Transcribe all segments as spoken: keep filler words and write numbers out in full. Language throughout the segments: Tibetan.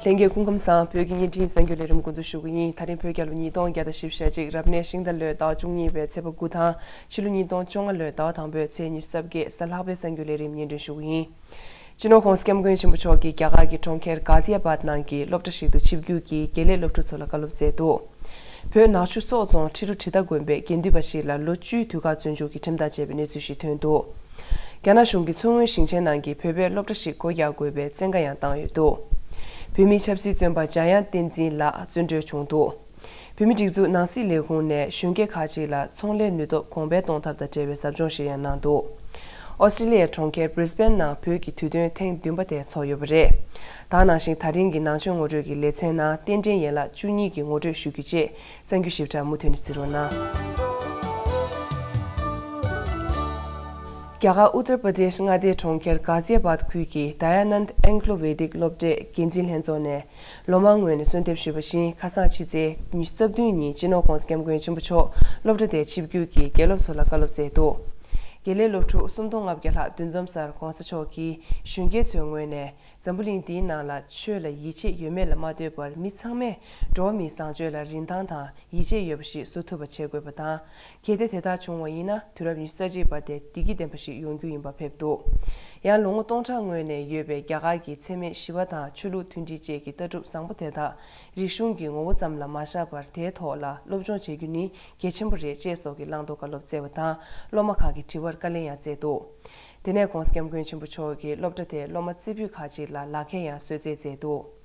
ལྷན་རྒྱས་སྐུ་ཁམས་བཟང་། བོད་ཀྱི་བརྙན་འཕྲིན་གསར་འགྱུར་ལས་རིམ་འགོ་འཛུགས་ཞུ་གི་ཡིན། ད་རིང་བོད་རྒྱལ་ལོ་ཉིས་སྟོང་བརྒྱ་དང་བཞི་བཅུ་ཞེ་གཅིག་རབ་གནས་ཤིང་རྟ་ལོའི་ཟླ་བ་བཅུ་གཉིས་པའི་ཚེས་པ་དགུ་དང་ཕྱི་ལོ་ཉིས་སྟོང་བཅོ་ལྔ་ལོའི་ཟླ་བ་དང་པོའི་ཚེས་ཉི་ཤུ་རྩ་བརྒྱད་གཟའ་ལྷག་པའི་གསར་འགྱུར་ལས་རིམ་སྙན་སྒྲོན་ཞུ་གི་ཡིན། སྤྱི་ནོར་༸གོང་ས་༸སྐྱབས་མགོན་ཆེན་པོ་མཆོག་གིས་རྒྱ་གར་གྱི་གྲོང་ཁྱེར་གྷ་ཟི་ཡ་བཱད་ནང་གི་སློབ་གྲྭ་ཞིག་ཏུ་ཆིབས་བསྒྱུར་གྱིས་དགེ་ལས་སློབ་ཕྲུག་ཚོ་ལ་བཀའ་སློབ་སྩལ་འདུག་བོད་ནག་ཆུ་སོག་རྫོང་ཁྲི་རུ་དྲི་ད་དགོན་པའི་དགེ་འདུན་པ་ཞིག་ལ་ལོ་བཅུའི་དུས་བཀག་བཙོན་འཇུག་གི་ཁྲིམས་ཐག་བཅད་པའི་གནས་ཚུལ་ཞིག་ཐོན་འདུག་རྒྱ་ནག་གཞུང་གིས་མཚོ་སྔོན་ཞིང་ཆེན་ནང་གི་བོད་པའི་སློབ་གྲྭ་ཞིག་སྒོ་རྒྱག་དགོས་པའི་བཙན་བཀའ་ཡང་བཏང་ཡོད་འདུག་བོད་མིའི་ཆབ་སྲིད་བཙོན་པ་འཇམ་དབྱངས་བསྟན་འཛིན་ལགས་བཙོན་གྲོལ་བྱུང་འདུག་བོད་མིའི་སྒྲིག་འཛུགས་ནང་སྲིད་ལས་ཁུངས་ནས་གཞོན་སྐྱེས་ཁག་ཅིག་ལ་ཚོང་ལས་ནུས་སྟོབས་གོང་འཕེལ་གཏོང་ཐབས་དང་འབྲེལ་བའི་ཟབ་སྦྱོང་ཞིག་ཡང་གནང་འདུག་ཨོ་སི་ཀྲི་ལི་ཡའི་གྲོང་ཁྱེར་Brisbane་ནང་བོད་ཀྱི་དུས་སྟོན་ཐེངས་བདུན་པ་དེ་འཚོགས་ཡོད་པ་རེད། ད་ནང་བཞིན་ད་རིང་གི་ནང་ཆོས་ངོ་སྤྲོད་ཀྱི་ལེ་ཚན་ནང་རྟེན་འབྲེལ་ཡན་ལག་བཅུ་གཉིས་ཀྱི་ངོ་སྤྲོད་ཞུ་རྒྱུ་བཅས་གསར་འགྱུར་ཞིབ་ཕྲ་མུ་མཐུད་ནས་གཟིགས་རོགས་གནང་། རྒྱ་གར་ཨུ་ཏར་པ་དེཤ་མངའ་སྡེའི་གྲོང་ཁྱེར་གྷ་ཟི་ཡ་བཱད་ཁུལ་གྱི་Dayanand Anglo Vedic་སློབ་གྲྭའི་འགན་འཛིན་ལྷན་ཚོགས་ནས་ལོ་མང་སྔོན་ནས་གསོལ་འདེབས་ཞུས་པ་བཞིན་ཁ་སང་ཕྱི་ཚེས་ཉི་ཤུ་རྩ་བདུན་ཉིན་སྤྱི་ནོར་༸གོང་ས་༸སྐྱབས་མགོན་ཆེན་པོ་མཆོག་སློབ་གྲྭ་དེར་ཆིབས་བསྒྱུར་གྱིས་དགེ་སློབ་ཚོ་ལ་བཀའ་སློབ་སྩལ་འདུག་དགེ་ལས་སློབ་ཕྲུག་སུམ་སྟོང་ལྔ་བརྒྱ་ལྷག་འདུ་འཛོམས་སར་༸གོང་ས་མཆོག་གིས་གཞོན་སྐྱེས་ཚོའི་ངོས་ནས་འཛམ་བུ་གླིང་འདིའི་ནང་ལ་ཆོས་ལ་ཡིད་ཆེས་ཡོད་མེད་ལ་མ་ལྟོས་པར་མི་ཚང་མས་འགྲོ་བ་མིའི་བཟང་སྤྱོད་ལ་རིན་ཐང་དང་ཡིད་ཆེས་ཡོད་པ་ཞིག་བཟོ་ཐུབ་པ་བྱེད་དགོས་པ་དང་། གལ་ཏེ་དེ་ལྟར་བྱུང་བ་ཡིན་ན་དུས་རབས་ཉི་ཤུ་རྩ་གཅིག་པ་དེ་བདེ་སྐྱིད་ལྡན་པ་ཞིག་ཡོང་རྒྱུ་ཡིན་པ་ཕེབས་འདུག་ཡང་ལོ་ངོ་སྟོང་ཕྲག་སྔོན་ནས་ཡོད་པའི་རྒྱ་གར་གྱི་འཚེ་མེད་ཞི་བ་དང་ཆོས་ལུགས་མཐུན་སྒྲིལ་བཅས་ཀྱི་ལྟ་གྲུབ་བཟང་པོ་དེ་དག་རིག་གཞུང་གི་ངོ་བོ་ཙམ་ལ་མ་བཞག་པར་དེའི་ཐོག་ལ་སློབ་སྦྱོང་བྱེད་རྒྱུ་ནི་གལ་ཆེན་པོ་རེད་ཅེས་སོགས་ཀྱི་བླང་དོར་བཀའ་སློབ་སྩལ་བ་དང་སློབ་མ་ཁག་གི་དྲི་བར་བཀའ་ལན་ཡང་སྩལ་འདུག་དེ་ནས་༸གོང་ས་༸སྐྱབས་མགོན་ཆེན་པོ་མཆོག་གིས་སློབ་གྲྭ་དེའི་སློབ་མ་རྩེ་ཕུད་ཁག་ཅིག་ལ་ལག་འཁྱེར་ཡང་གསོལ་སྩལ་མཛད་འདུག་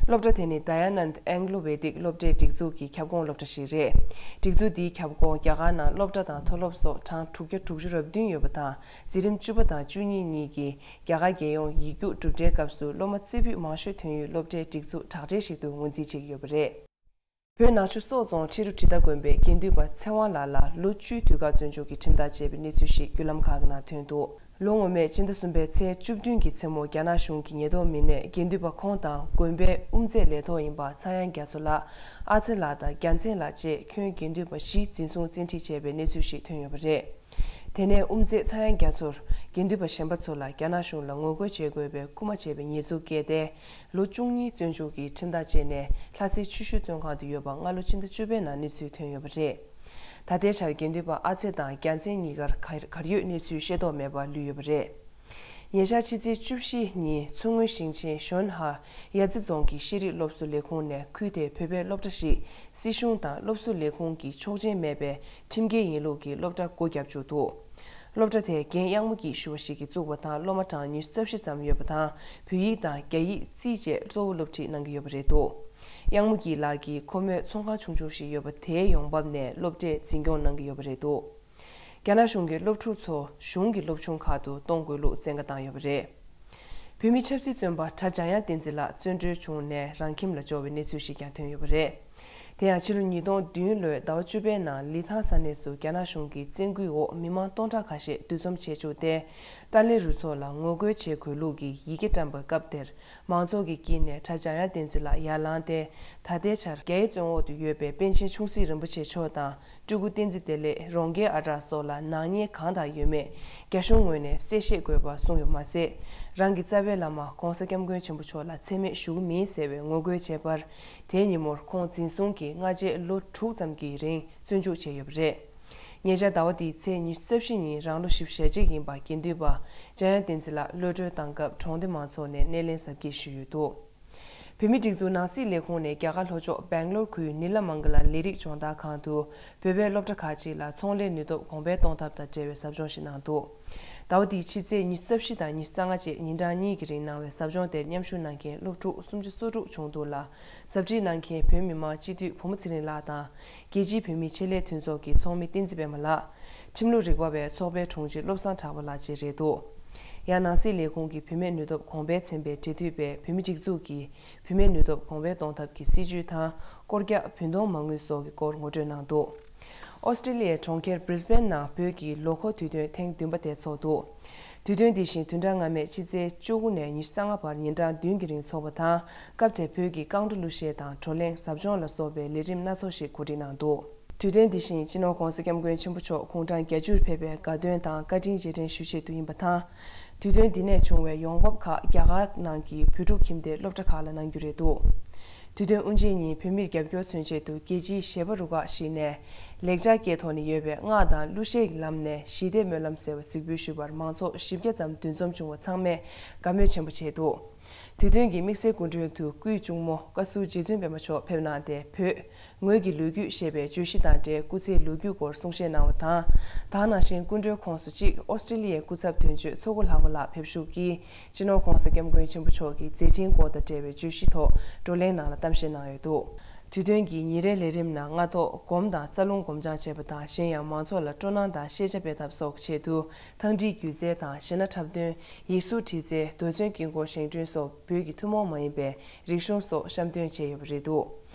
སློབ་གྲྭ་དེ་ནི་Dayanand Anglo Vedic སློབ་གྲྭའི་སྒྲིག་འཛུགས་ཀྱི་ཁྱབ་ཁོངས་སློབ་གྲྭ་ཞིག་རེད། སྒྲིག་འཛུགས་འདིའི་ཁྱབ་ཁོངས་རྒྱ་གར་ནང་སློབ་གྲྭ་དང་མཐོ་སློབ་སོགས་གྲངས་དྲུག་བརྒྱ་དྲུག་ཅུ་རེ་བདུན་ཡོད་པ་དང་འཛིན་རིམ་བཅུ་པ་དང་བཅུ་གཉིས་གཉིས་ཀྱི་རྒྱ་གར་རྒྱལ་ཡོངས་ཡིག་རྒྱུགས་གྲུབ་འབྲས་སྐབས་སུ་སློབ་མ་རྩེ་ཕུད་མང་ཤོས་ཐོན་ཡུལ་སློབ་གྲྭའི་སྒྲིག་འཛུགས་དྲག་གྲས་ཤིག་ཏུ་ངོས་འཛིན་བྱེད་ཀྱི་ཡོད་པ་རེད། བོད་ནག་ཆུ་སོག་རྫོང་ཁྲི་རུ་ཁྲི་ཐ་དགོན་པའི་དགེ་འདུན་པ་ཚེ་དབང་ལགས་ལ་ལོ་བཅུའི་དུས་བཀག་བཙོན་འཇུག་གི་ཁྲིམས་ཐག་བཅད་པའི་གནས་ཚུལ་ཞིག་བརྒྱུད་ལམ་ཁག་གི་ནང་ཐོན་འདུག་ལོ་སྔོན་མའི་སྤྱི་ཟླ་གསུམ་པའི་ཚེས་བཅུ་བདུན་གྱི་མཚན་མོ་རྒྱ་ནག་གཞུང་གི་ཉེན་རྟོག་མི་སྣས་དགེ་འདུན་པ་ཁོང་དང་དགོན་པའི་དབུ་མཛད་ལས་ཐོག་ཡིན་པ་ཚངས་དབྱངས་རྒྱ་མཚོ་ལགས། ཨ་ཚེ་ལགས་དང་རྒྱལ་མཚན་ལགས་བཅས་ཁྱོན་དགེ་འདུན་པ་བཞི་འཛིན་བཟུང་བཙན་ཁྲིད་བྱས་པའི་གནས་ཚུལ་ཞིག་ཐོན་ཡོད་པ་རེད། དེ་ནས་དབུ་མཛད་ཚངས་དབྱངས་རྒྱ་མཚོར་དགེ་འདུན་པ་གཞན་པ་ཚོ་ལ་རྒྱ་ནག་གཞུང་ལ་ངོ་རྒོལ་བྱེད་དགོས་པའི་སྐུལ་མ་བྱས་པའི་ཉེས་འཛུགས་བཀལ་ཏེ། ལོ་བཅུ་གཉིས་བཙོན་འཇུག་གི་ཁྲིམས་ཐག་བཅད་ནས་ལྷ་སའི་ཆུ་ཤུར་བཙོན་ཁང་དུ་ཡོད་པ་སྔ་ལོ་ཕྱི་ཟླ་བཅུ་པའི་ནང་གནས་ཚུལ་ཐོན་ཡོད་པ་རེད། ད་ལྟའི་ཆར་དགེ་འདུན་པ་ཨ་ཚེ་དང་རྒྱལ་མཚན་གཉིས་ཀར་ག་གར་ཡོད་གནས་ཚུལ་ཤེས་རྟོགས་མེད་པར་ལུས་ཡོད་པ་རེད། ཉེ་ཆར་ཕྱི་ཚེས་བཅུ་བཞི་ཉིན་མཚོ་སྔོན་ཞིང་ཆེན་ཞོན་ཧྭ་ཡ་ཙི་རྫོང་གི་ཤེས་རིག་སློབ་གསོ་ལས་ཁུངས་ནས་ཁུལ་དེའི་བོད་པའི་སློབ་གྲྭ་ཞིག་སྲིད་གཞུང་དང་སློབ་གསོ་ལས་ཁུངས་ཀྱི་ཆོག་མཆན་མེད་པའི་ཁྲིམས་འགལ་ཡིན་ལུགས་ཀྱི་སློབ་གྲྭ་སྒོ་བརྒྱབ་བཅུག་འདུག་སློབ་གྲྭ་དེའི་རྒན་གཡང་མོ་སྐྱིད་ཞུ་བ་ཞིག་གིས་བཙུགས་པ་དང་སློབ་མ་གྲངས་ཉི་ཤུ་རྩ་བཞི་ཙམ་ཡོད་པ་དང་བོད་ཡིག་དང་རྒྱ་ཡིག་རྩིས་བཅས་གཙོ་བོ་སློབ་ཁྲིད་གནང་གི་ཡོད་པ་རེད་འདུག་གཡང་མོ་སྐྱིད་ལགས་ཀྱིས་ཁོ་མོས་ཚོང་ཁང་ཆུང་ཆུང་ཞིག་ཡོད་པ་དེའི་ཡོང་འབབ་ནས་སློབ་གྲྭས་འཛིན་སྐྱོང་གནང་གི་ཡོད་པ་རེད་འདུག་རྒྱ་ནག་གཞུང་གིས་སློབ་ཕྲུག་ཚོ་གཞུང་གི་སློབ་ཆུང་ཁག་ཏུ་གཏོང་དགོས་ལུགས་བཙན་བཀའ་བཏང་ཡོད་པ་རེད། བོད་མིའི་ཆབ་སྲིད་བཙོན་པ་གྲྭ་འཇམ་དབྱངས་བསྟན་འཛིན་ལགས་བཙོན་གྲོལ་བྱུང་ནས་རང་ཁྱིམ་ལ་འབྱོར་བའི་གནས་ཚུལ་ཞིག་ཀྱང་ཐོན་ཡོད་པ་རེད། དེ་ཡང་ཕྱི་ལོ་ཉིས་སྟོང་བདུན་ལོའི་ཟླ་བ་བཅུ་པའི་ནང་ལི་ཐང་ས་གནས་སུ་རྒྱ་ནག་གཞུང་གི་བཙན་སྐུལ་འོག་མི་མང་སྟོང་ཕྲག་ཁ་ཤས་འདུ་འཛོམས་བྱས་བཅུག་སྟེ། ཏཱ་ལའི་རུ་ཚོགས་ལ་ངོ་རྒོལ་བྱེད་དགོས་ལུགས་ཀྱི་ཡི་གེ་བཀྲམ་པའི་སྐབས་དེར། མང་ཚོགས་ཀྱི་དཀྱིལ་ནས་གྲྭ་འཇམ་དབྱངས་བསྟན་འཛིན་ལགས་ཡར་ལངས་ཏེ། ད་ལྟའི་ཆར་རྒྱའི་བཙོན་འོག་ཏུ་ཡོད་པའི་པཎ་ཆེན་ཆུང་སྲིད་རིན་པོ་ཆེ་མཆོག་དང་། སྤྲུལ་སྐུ་བསྟན་འཛིན་བདེ་ལེགས། རོང་རྒྱལ་ཨ་གྲགས་སོགས་ལ་ནག་ཉེས་གང་དག་ཡོད་མེད་རྒྱ་གཞུང་ངོས་ནས་གསལ་བཤད་དགོས་པ་གསུངས་ཡོད་མ་ཟད། རང་གི་རྩ་བའི་བླ་མ་༸གོང་ས་༸སྐྱབས་མགོན་ཆེན་པོ་མཆོག་ལ་མཚན་སྨད་ཞུ་གི་མིན་ཟེར་བའི་ངོ་རྒོལ་བྱས་པར། དེའི་ཉིན་མོར་ཁོང་འཛིན་བཟུང་གིས་སྔ་རྗེས་ལོ་དྲུག་ཙམ་གྱི་རིང་བཙོན་འཇུག་བྱས་ཡོད་པ་རེད། ཉེ་ཆར་ཟླ་བ་འདིའི་ཚེས་ཉི་ཤུ་རྩ་བཞི་ཉིན་རང་ལོ་བཞི་བཅུ་ཞེ་གཅིག་ཡིན་པ་དགེ་འདུན་པ་འཇམ་དབྱངས་བསྟན་འཛིན་ལགས་གློད་གྲོལ་བཏང་སྐབས་གྲོང་སྡེ་མང་ཚོགས་ནས་སྣེ་ལེན་གཟབ་རྒྱས་ཞུས་ཡོད་འདུག་བོད་མིའི་སྒྲིག་འཛུགས་ནང་སྲིད་ལས་ཁུངས་ནས་རྒྱ་གར་ལྷོ་ཕྱོགས་སྦེང་ལོར་ཁུལ་ནི་ལ་མང་ག་ལ་ལས་རིགས་སྦྱོང་བརྡར་ཁང་དུ་བོད་པའི་སློབ་གྲྭ་ཁག་ཅིག་ལ་ཚོང་ལས་ནུས་སྟོབས་གོང་འཕེལ་གཏོང་ཐབས་དང་འབྲེལ་བའི་ཟབ་སྦྱོང་ཞིག་གནང་འདུག་ཟླ་བ་འདིའི་ཕྱི་ཚེས་ཉི་ཤུ་རྩ་བཞི་དང་ཉི་ཤུ་རྩ་ལྔ་བཅས་ཉིན་གྲངས་གཉིས་ཀྱི་རིང་གནང་བའི་ཟབ་སྦྱོང་དེར་མཉམ་ཞུགས་གནང་མཁན་སློབ་ཕྲུག་སུམ་ཅུ་སོ་དྲུག་བྱུང་འདུག་ལ། ཟབ་ཁྲིད་གནང་མཁན་བོད་མི་མང་སྤྱི་འཐུས་བུ་མོ་ཚེ་རིང་ལགས་དང་། རྒྱལ་སྤྱིའི་བོད་མིའི་ཆེད་ལས་མཐུན་ཚོགས་ཀྱི་ཚོགས་མི་བསྟན་འཛིན་པད་མ་ལགས། ཁྲིམས་ལུགས་རིག་པ་བའི་ཚོགས་པའི་དྲུང་ཆེ་བློ་བཟང་གྲགས་པ་ལགས་བཅས་རེད་འདུག་ཡང་ནང་སྲིད་ལས་ཁུངས་ཀྱི་བུད་མེད་ནུས་སྟོབས་གོང་འཕེལ་ཚན་པའི་འབྲེལ་མཐུད་པས་བོད་མིའི་སྒྲིག་འཛུགས་ཀྱི་བུད་མེད་ནུས་སྟོབས་གོང་འཕེལ་གཏོང་ཐབས་ཀྱི་སྲིད་ཇུས་དང་སྐོར་རྒྱག་བུན་གཏོང་མ་དངུལ་སོགས་ཀྱི་སྐོར་ངོ་སྤྲོད་གནང་འདུག་ཨོ་སི་ཀྲི་ལི་ཡའི་གྲོང་ཁྱེར་Brisbane་ནང་བོད་ཀྱི་ལོ་འཁོར་དུས་སྟོན་ཐེངས་བདུན་པ་དེ་འཚོགས་འདུག་དུས་སྟོན་འདི་བཞིན་བདུན་ཕྲག་སྔ་མའི་ཕྱི་ཚེས་བཅུ་དགུ་ནས་ཉི་ཤུ་རྩ་ལྔ་བར་ཉིན་གྲངས་བདུན་གྱི་རིང་འཚོགས་པ་དང་། སྐབས་དེར་བོད་ཀྱི་རྐང་བྲོ་གླུ་གཞས་དང་བགྲོ་གླེང་ཟབ་སྦྱོང་ལ་སོགས་པའི་ལས་རིམ་སྣ་ཚོགས་ཤིག་གོ་སྒྲིག་གནང་འདུག་དུས་སྟོན་འདི་བཞིན་སྤྱི་ནོར་༸གོང་ས་༸སྐྱབས་མགོན་ཆེན་པོ་མཆོག་དགུང་གྲངས་བརྒྱད་ཅུར་ཕེབས་པའི་དགའ་སྟོན་དང་བཀའ་དྲིན་རྗེས་དྲན་ཞུ་ཆེད་དུ་ཡིན་པ་དང་། དུས་སྟོན་འདི་ནས་བྱུང་བའི་ཡོང་འབབ་ཁག་རྒྱ་གར་ནང་གི་བོད་ཕྲུག་ཁྱིམ་སྡེ་སློབ་གྲྭ་ཁག་ལ་གནང་རྒྱུ་རེད་འདུག་དུས་སྟོན་དབུ་འབྱེད་ཉིན་བོད་མིར་རྒྱབ་སྐྱོར་མཚོན་ཆེད་དུ་རྒྱལ་སྤྱིའི་བཞེད་པ་རུ་ཁག་ཞིག་ནས་ལེགས་སྦྱར་སྐད་ཐོག་ནས་ཡོད་པའི་སྔགས་དང་གླུ་གཞས་ཀྱི་ལམ་ནས་ཞི་བདེའི་སྨོན་ལམ་ཟེར་བ་གཟིགས་འབུལ་ཞུས་པར་མང་ཚོགས་བཞི་བརྒྱ་ཙམ་འདུ་འཛོམས་བྱུང་བ་ཚང་མས་དགའ་མོས་ཆེན་པོ་བྱས་འདུག་དུས་སྟོན་གྱི་དམིགས་བསལ་སྐུ་མགྲོན་དུ་སྐུའི་གཅུང་མོ་བཀའ་ཟུར་རྗེ་བཙུན་པད་མ་མཆོག་ཕེབས་གནང་སྟེ། བོད་ངོས་ཀྱི་ལོ་རྒྱུས་ཞེས་པའི་བརྗོད་གཞི་དང་འབྲེལ་སྐུ་ཚེའི་ལོ་རྒྱུས་སྐོར་གསུང་བཤད་གནང་བ་དང་། ད་ག་ནང་བཞིན་སྐུ་མགྲོན་ཁོངས་སུ་གཅིག་ཨོ་སི་ཀྲི་ལི་ཡའི་སྐུ་ཚབ་དོན་གཅོད་མཚོ་སྐུ་ལྷ་མོ་ལགས་ཕེབས་ཞུགས་ཀྱིས། སྤྱི་ནོར་༧གོང་ས་༧སྐྱབས་མགོན་ཆེན་པོ་མཆོག་གི་མཛད་འཕྲིན་སྐོར་དང་འབྲེལ་བའི་བརྗོད་གཞི་ཐོག་བགྲོ་གླེང་ནང་ལ་གཏམ་བཤད་གནང་ཡོད་འདུག་དུས་སྟོན་གྱི་ཉིན་རེའི་ལས་རིམ་ནང་སྔ་ཐོག་སྒོམ་དང་རྩ་རླུང་སྒོམ་སྦྱང་བྱས་པ་དང་། གཞན་ཡང་མང་ཚོགས་ལ་སྤྲོ་སྣང་དང་ཤེས་བྱ་སྤེལ་ཐབས་སོགས་ཆེད་དུ་ཐང་ཁྲིད་སྒྱུ་རྩལ་དང་གཞས་སྣ་འཁྲབ་སྟོན། ཡིག་གཟུགས་འབྲི་རྩལ། རྡོ་ཚོན་དཀྱིལ་འཁོར་བཞེངས་སྐྲུན་སོགས་བོད་ཀྱི་ཐུན་མོང་མ་ཡིན་པའི་རིག་གཞུང་སོགས་བཤམས་སྟོན་བྱས་ཡོད་པ་རེད་འདུག་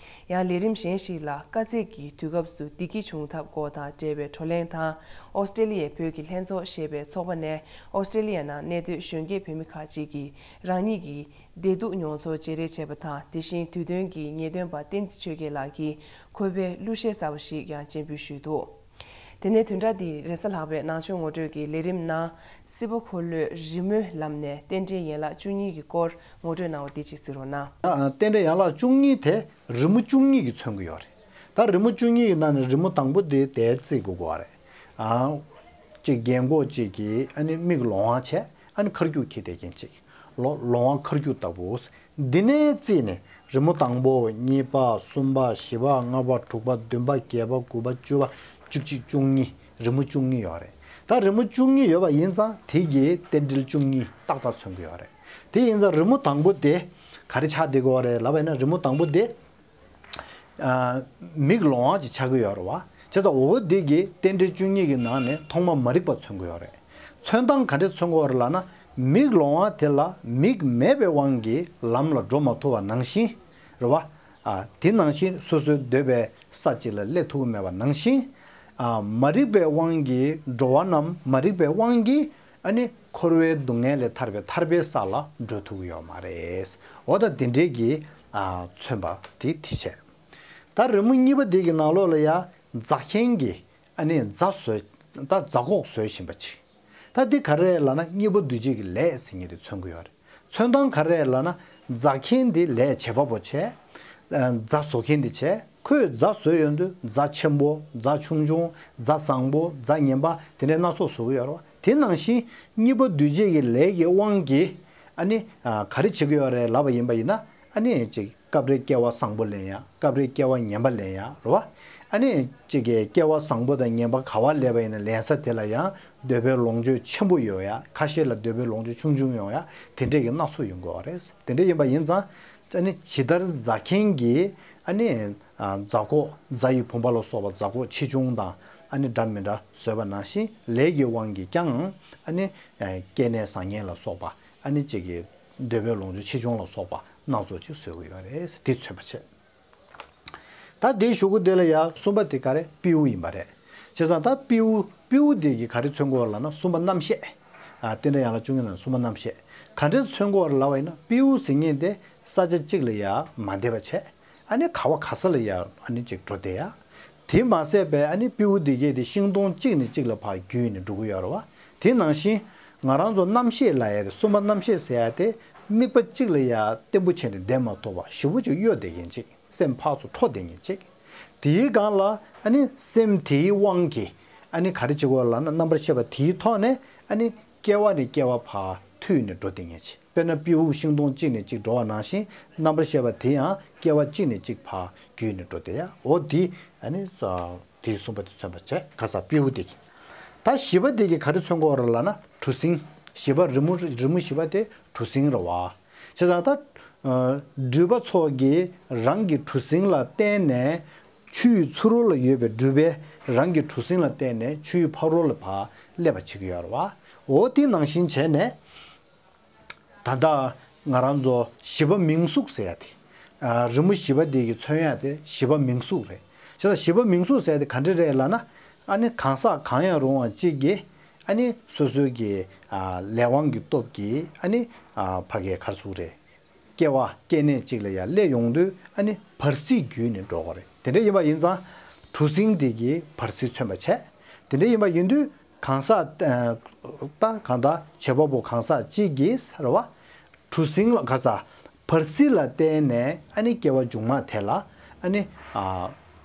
ཡང་ལས་རིམ་གཞན་ཞིག་ལ་དཀའ་ཚེགས་ཀྱི་དུས་སྐབས་སུ་བདེ་སྐྱིད་འབྱུང་ཐབས་སྐོར་དང་འབྲེལ་བའི་བགྲོ་གླེང་དང་། ཨོ་སི་ཀྲི་ལི་ཡའི་བོད་ཀྱི་ལྷན་ཚོགས་ཞེས་པའི་ཚོགས་པ་ནས་ཨོ་སི་ཀྲི་ལི་ཡ་ནང་གནས་སྡོད་གཞོན་སྐྱེས་བོད་མི་ཁག་ཅིག་གིས་རང་ཉིད་ཀྱི་བདེ་སྡུག་མྱོང་ཚོར་བརྗེ་རེས་བྱས་པ་དང་། དེ་བཞིན་དུས་སྟོན་གྱི་ངེས་སྟོན་པ་བསྟན་འཛིན་ཆོས་རྒྱལ་ལགས་ཀྱིས་ཁོ་པའི་གླུ་གཞས་གསར་བ་ཞིག་ཡང་སྤྱན་འབུལ་ཞུས་འདུག་དེ་ནས་བདུན་ཕྲག་འདིའི་རེས་གཟའ་ལྷག་པའི་ནང་ཆོས་ངོ་སྤྲོད་ཀྱི་ལས་རིམ་ནང་། སྲིད་པ་འཁོར་ལོའི་རི་མོའི་ལམ་ནས་རྟེན་འབྲེལ་ཡན་ལག་བཅུ་གཉིས་ཀྱི་སྐོར་ངོ་སྤྲོད་གནང་བ་འདི་གཅིག་གཟིགས་རོགས་གནང་། ཨ། རྟེན་འབྲེལ་ཡན་ལག་བཅུ་གཉིས་དེ་རི་མོ་བཅུ་གཉིས་ཀྱིས་མཚོན་གྱི་ཡོད་རེད། ད་རི་མོ་བཅུ་གཉིས་ཀྱི་ནང་ནས་རི་མོ་དང་པོ་དེ་དེ་བརྩི་དགོས་ཀྱི་ཡོད་རེད། ཨ། གཅིག་རྒན་གོག་གཅིག་གིས་ཨ་ནི་མིག་ལོང་བ་བྱས། ཨ་ནི་ཁ་སྐྱུག་འཁྱེར་བསྡད་མཁན་གཅིག་ལོ། ལོང་བ་ཁ་སྐྱུག་ལྟ་བུ། འདི་ནས་བརྩིས་ནས་རི་མོ་དང་པོ། གཉིས་པ། གསུམ་པ། བཞི་པ། ལྔ་པ། དྲུག་པ། བདུན་པ། བརྒྱད་པ། དགུ་པ། བཅུ་པ། བཅུ་གཅིག་བཅུ་གཉིས། རི་མོ་བཅུ་གཉིས་ཡོད་རེད། ད་རི་མོ་བཅུ་གཉིས་ཡོད་པ་ཡིན་ཙང་དེ་གིས་རྟེན་འབྲེལ་བཅུ་གཉིས་ཏག་ཏག་མཚོན་གྱི་ཡོད་རེད། དེ་ཡིན་ཙང་རི་མོ་དང་པོ་དེ་ག་རེ་ཆགས་བསྡད་ཀྱི་ཡོད་རེད་ལབ་པ་ཡིན་ན། རི་མོ་དང་པོ་དེ། ཨ། མིག་ལོང་བ་ཅིག་ཆགས་ཀྱི་ཡོད་རེད་བ། བྱས་ཙང་འོ་འདི་གིས་རྟེན་འབྲེལ་བཅུ་གཉིས་ཀྱི་ནང་ནས་ཐོག་མ་མ་རིག་པ་མཚོན་གྱི་ཡོད་རེད། མཚོན་སྟངས་ག་འདྲས་མཚོན་གྱི་ཡོད་རེད་ལབ་ན། མིག་ལོང་བ་དེ་ལ་མིག་མེད་པའི་དབང་གིས་ལམ་ལ་འགྲོ་མ་ཐུབ་པ་ནང་བཞིན་རེད་བ། ཨ། དེ་ནང་བཞིན་སོ་སོའི་འདོད་པའི་ས་གཅིག་ལ་སླེབས་ཐུབ་ཀྱི་མེད་པ་ནང་བཞིན། ཨ། མ་རིག་པའི་དབང་གིས་འགྲོ་བ་རྣམས་མ་རིག་པའི་དབང་གིས། ཨ་ནི་འཁོར་བའི་སྡུག་བསྔལ་ལས་ཐར་པའི་ཐར་པའི་ས་ལ་འགྲོ་ཐུབ་ཀྱི་ཡོད་མ་རེད། འོ་ད་དེ་འདྲས་ཀྱི། ཨ། མཚོན་པ་དེ་དེ་བྱས། ད་རི་མོ་གཉིས་པ་དེ་གི་ནང་ལོགས་ལ་ཡ་རྫ་མཁན་གྱིས་ཨ་ནི་རྫ་བཟོས། ད་རྫ་འགོག་བཟོས་བཞིན་པ་ཅིག་ད་འདི་ག་རེ་རེད་ལབ་ན། དངོས་པོ་འདུས་བྱས་ཀྱི་ལས་ཟེར་མཁན་དེ་མཚོན་གྱི་ཡོད་རེད། མཚོན་སྟངས་ག་རེ་རེད་ལབ་ན། རྫ་མཁན་དེ་ལས་བྱེད་པ་པོ་བྱས། རྫ་བཟོ་མཁན་དེ་བྱས། ཁོས་རྫ་བཟོས་ཡོང་དུས་རྫ་ཆེན་པོ། རྫ་ཆུང་ཆུང་། རྫ་བཟང་པོ། རྫ་ངན་པ། དེ་འདྲའི་སྣ་ཚོགས་བཟོ་གི་ཡོད་རེད་བ། དེ་ནང་བཞིན་དངོས་པོ་འདུས་བྱས་ཀྱི་ལས་ཀྱི་དབང་གིས་ཨ་ནི། ཨ། ག་རེ་བྱེད་ཀྱི་ཡོད་རེད་ལབ་པ་ཡིན་པ་ཡིན་ན། ཨ་ནི་ཅིག་སྐབས་རེ་སྐྱེ་བ་བཟང་པོ་ལེན་ཡ། སྐབས་རེ་སྐྱེ་བ་ངན་པ་ལེན་ཡ་རེད་བ། ཨ་ནི་ཅིག་གི་སྐྱེ་བ་བཟང་པོ་དང་ངན་པ་ག་བ་ལེན་པ་ཡིན་ན། ལེན་ས་དེ་ལ་ཡང་འདོད་པའི་ལོངས་སྤྱོད་ཆེན་པོ་ཡོད་ཡ། ཁ་ཤས་ལ་འདོད་པའི་ལོངས་སྤྱོད་ཆུང་ཆུང་ཡོང་ཡ། དེ་འདྲས་ཀྱི་སྣ་ཚོགས་ཡོང་གི་ཡོད་རེད། དེ་འདྲས་ཡིན་པ་ཡིན་ཙང་། ཨ་ནི་ཇི་ལྟར་རྫ་མཁན་གྱིས་ཨ་ནི། ཨ། རྫ་འགོག་རྫ་ཡི་བུམ་པ་ལ་སོགས་པ་རྫ་འགོག་ཆེ་ཆུང་དང་། ཨ་ནི་འདྲ་མི་འདྲ་བཟོས་པ་ནང་བཞིན། ལས་ཀྱི་དབང་གིས་ཀྱང་ཨ་ནི། ཨ། སྐྱེ་གནས་བཟང་ངན་ལ་སོགས་པ། ཨ་ནི་ཅིག་གི་འདོད་པའི་ལོངས་སྤྱོད་ཆེ་ཆུང་ལ་སོགས་པ་སྣ་ཚོགས་ཅིག་བཟོ་གི་ཡོད་རེད། དེ་མཚོན་པ་བྱས། ད་དེའི་གཞུག་གུ་དེ་ལ་ཡ་གསུམ་པ་དེ་ག་རེ། སྤྲེའུ་ཡིན་པ་རེད། བྱས་ཙང་ད་སྤྲེའུ། སྤྲེའུ་དེ་གིས་ག་རེ་མཚོན་གྱི་ཡོད་ལབ་ན། གསུམ་པ་རྣམ་ཤེས། ཨ། རྟེན་འབྲེལ་ཡན་ལག་བཅུ་གཉིས་ནང་གསུམ་པ་རྣམ་ཤེས། ག་འདྲས་མཚོན་གྱི་ཡོད་ལབ་པ་ཡིན་ན། སྤྲེའུ་ཟེར་མཁན་དེ་ས་ཆ་གཅིག་ལ་ཡ་མ་བསྡད་པ་བྱས། ཨ་ནི་ག་བ་ག་ས་ལ་ཡ་ཨ་ནི་ཅིག་འགྲོ་བསྡད་ཡ། དེ་མ་ཟད་པའི་ཨ་ནི་སྤྲེའུ་དེ་གས་དེ་ཤིང་སྡོང་གཅིག་ནས་གཅིག་ལ་ཕར་རྒྱུད་ནས་འགྲོ་གི་ཡོད་རེད་བ། དེ་ནང་བཞིན་ང་རང་ཚོ་རྣམ་ཤེས་ལབ་ཡ་དེ། གསུམ་པ་རྣམ་ཤེས་ཟེར་ཡ་དེ། དམིགས་པ་གཅིག་ལ་ཡ་བརྟན་པོ་བྱས་ནས་བསྡད་མ་ཐུབ་པ། ཞེ་པོ་ཅིག་གཡོ་བསྡད་མཁན་གཅིག་སེམས་ཕར་ཚུར་འཕྲོ་བསྡད་མཁན་གཅིག་དེའི་སྒང་ལ་ཨ་ནི་སེམས་དེའི་དབང་གིས་ཨ་ནི་ག་རེ་བྱེད་ཀྱི་ཡོད་ལབ་ན། རྣམ་པར་ཤེས་པ་དེའི་ཐོག་ནས་ཨ་ནི་སྐྱེ་བ་ནས་སྐྱེ་བ་ཕར་མཐུད་ནས་འགྲོ་བསྡད་མཁན་གཅིག་དཔེར་ན་སྤྲེའུ་ཤིང་སྡོང་གཅིག་ནས་གཅིག་འགྲོ་བ་ནང་བཞིན། རྣམ་པར་ཤེས་པ་དེ་ཡང་སྐྱེ་བ་གཅིག་ནས་གཅིག་ཕར་བརྒྱུད་ནས་འགྲོ་བསྡད་ཡ། འོ་དེ་ཨ་ནི། ཨ། དེའི་གསུམ་པ་དེ་མཚོན་པ་བྱས། ག་ས། སྤྲེའུ་དེ་གིས། ད་བཞི་པ་དེ་གིས་ག་རེ་མཚོན་གྱི་ཡོད་རེད་ལབ་ན། གྲུ་གཟིངས། བཞི་པ། རི་མོ། རི་མོ་བཞི་པ་དེ་གྲུ་གཟིངས་རེད་བ། བྱས་ཙང་ད། ཨ། འགྲུལ་པ་ཚོ་གིས་རང་གི་གྲུ་གཟིངས་ལ་བརྟེན་ནས། ཆུའི་ཚུར་རོལ་ལ་ཡོད་པའི་འགྲུལ་པས་རང་གི་གྲུ་གཟིངས་ལ་བརྟེན་ནས་ཆུའི་ཕར་རོལ་ལ་ཕར་སླེབས་པ་བྱེད་ཀྱི་ཡོད་རེད་བ། འོ་དེ་ནང་བཞིན་བྱས་ནས། ད་ལྟ་ང་རང་ཚོ་བཞི་པ་མིང་གཟུགས་ཟེར་ཡ་དེ། ཨ། རི་མོ་བཞི་པ་དེ་གིས་མཚོན་ཡ་དེ་བཞི་པ་མིང་གཟུགས་རེད། བྱས་ཙང་བཞི་པ་མིང་གཟུགས་ཟེར་ཡ་དེ་ག་འདྲ་རེད་ལབ་ན། ཨ་ནི་གང་ཟག་གང་ཡང་རུང་བ་གཅིག་གིས་ཨ་ནི་སོ་སོའི་གི། ཨ། ལས་དབང་གི་སྟོབས་ཀྱིས་ཨ་ནི། ཨ། ཕ་གིའི་ག་རེ་ཟེར་དགོས་རེད། སྐྱེ་བ་སྐྱེ་གནས་གཅིག་ལ་ཡ་སླེབས་ཡོང་དུས་ཨ་ནི་བར་སྲིད་བརྒྱུད་ནས་འགྲོ་དགོས་རེད། དེ་འདྲ་ཡིན་པ་ཡིན་ཙང་གྲུ་གཟིངས་དེ་གིས་བར་སྲིད་མཚོན་པ་བྱས། དེ་འདྲ་ཡིན་པ་ཡིན་དུས། གང་ཟག་ད་གང་ལྟར་བྱེད་པ་པོ་གང་ཟག་གཅིག་གིས་རེད་བ། གྲུ་གཟིངས་ལ་ག་ས་བར་སྲིད་ལ་བརྟེན་ནས་ཨ་ནི་སྐྱེ་བ་མཇུག་མ་དེ་ལ་ཨ་ནི་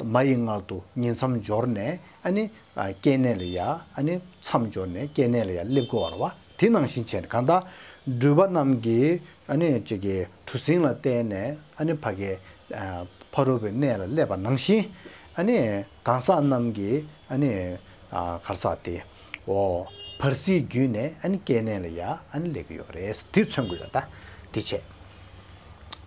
མ་ཡི་མངལ་དུ་ཉིང་མཚམས་སྦྱོར་ནས་ཨ་ནི་སྐྱེ་གནས་ལ་ཡ་ཨ་ནི་མཚམས་སྦྱོར་ནས་སྐྱེ་གནས་ལ་ཡ་སླེབས་དགོས་པ་རེད་བ། དེ་ནང་བཞིན་བྱས་ནས་གང་ལྟར་འགྲུལ་པ་རྣམས་ཀྱིས་ཨ་ནི་ཅིག་གི་གྲུ་གཟིངས་ལ་བརྟེན་ནས་ཨ་ནི་ཕ་གི་ཕ་རོལ་པོའི་གནས་ལ་སླེབས་པ་ནང་བཞིན་ཨ་ནི་གང་ཟག་རྣམས་ཀྱིས་ཨ་ནི་གར་ཟག་དེ་འོ་བར་སྲིད་བརྒྱུད་ནས་ཨ་ནི་སྐྱེ་གནས་ལ་ཡ་ཨ་ནི་སླེབས་ཀྱི་ཡོད་རེད། དེ་མཚོན་གྱི་ཡོད། ད་དེ་བྱས་